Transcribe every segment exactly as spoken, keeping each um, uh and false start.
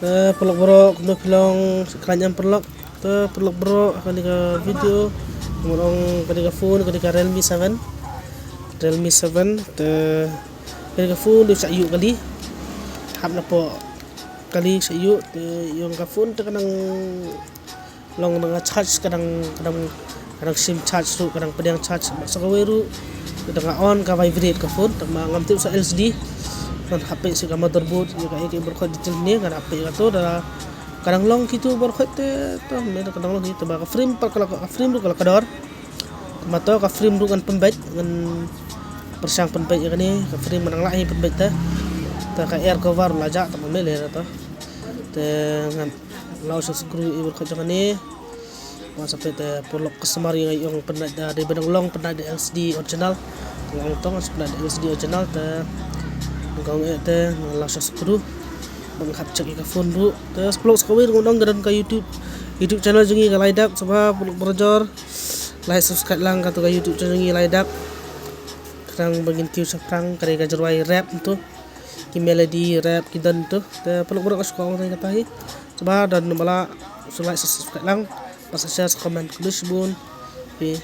Te paralok baroh, kumno phi long, khlaiñ em paralok? Te paralok baroh, kane ka video, kumno ong, kane ka phone, kane ka Realme seven. Realme seven, te kane ka phone dei shah ïuh kali. Hap na poh kali shah ïuh, te ïong ka phone te ka nang long, ka dang charge, ka dang, ka dang, ka dang shim charge ruh, ka dang pdiang charge. Bad sa kawei ruh, ka dang on ka vibrate ka phone, tang ba ngam tip sa L C D. Ngan hap peit sa ka motherboard, ïa ka, ïa ka baroh detail ne, ngan hap peit kato, da ka dang long kito baroh te, to, me ka dang long kito, ba ka frame pat ka la, ka frame ruh ka la kdor. Tang ba to ka frame ruh ngan pynbeit, ngan pyrshang pynbeit ïa kane, ka frame ngan nang lah hi pynbeit te. Te ka air cover la jah, tang ba me leh to. Te ngan la u sa screw ïa baroh jong kane. Wan sa peit te paralok, customer ïa nga ong pynnait da, dei ba dang long pynnait da L C D original. Nga ong to ngan sa pynnait da L C D original te. Nga ong eh te, nga la sa screw. Bad nga hap check ïa ka phone ruh. Te paralok, sa kawei ruh ngan ong, ka don ka YouTube, YouTube channel jong ngi ka Lai Dap, sngewbha paralok barajor, like, subscribe lang kato ka YouTube channel jong ngi Lai Dap. Khnang ba ngin kiew shaphrang, ka dei ka jingrwai rap to. Ki melody rap ki don to. Te paralok baroh, nga sngewbha ong tang kata hi. Sngewbha don ba la, sa like, sa subscribe lang, bad sa share, sa comment. Khublei shibun. Phi.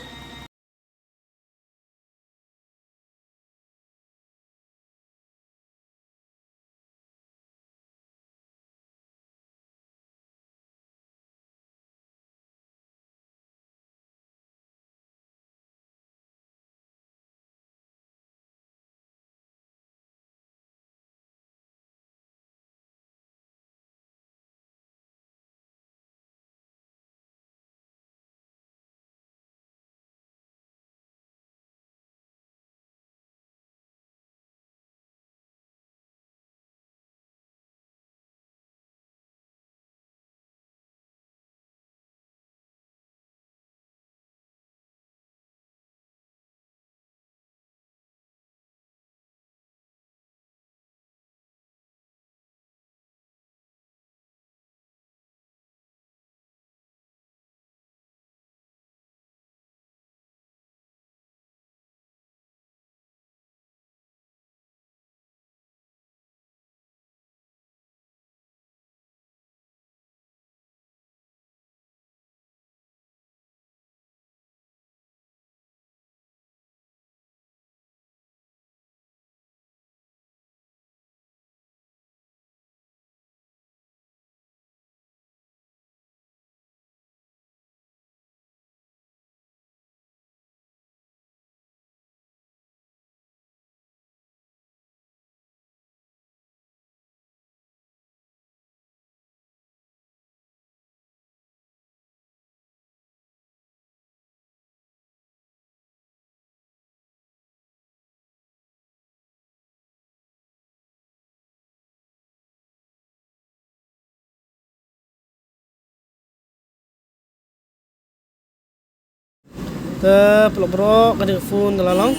Te paralok baroh, kane ka phone ka la long.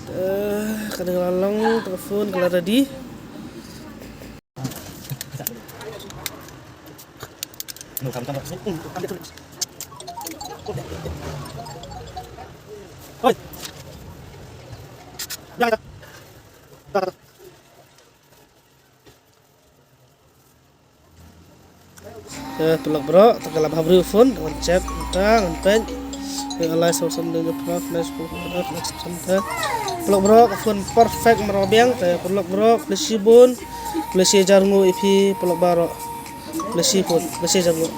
Te kane ka la long, te ka phone ka la ready. Te paralok baroh, te ka la bha briew phone, ngan check, ngan peit. Te alai sa sam de pra flash phone, flash sam te. Paralok baroh, ka phone perfect marwei biang, te paralok baroh, khublei shibun, khublei shi hajar nguh ïa phi paralok baroh. Khublei shibun, khublei shi hajar nguh.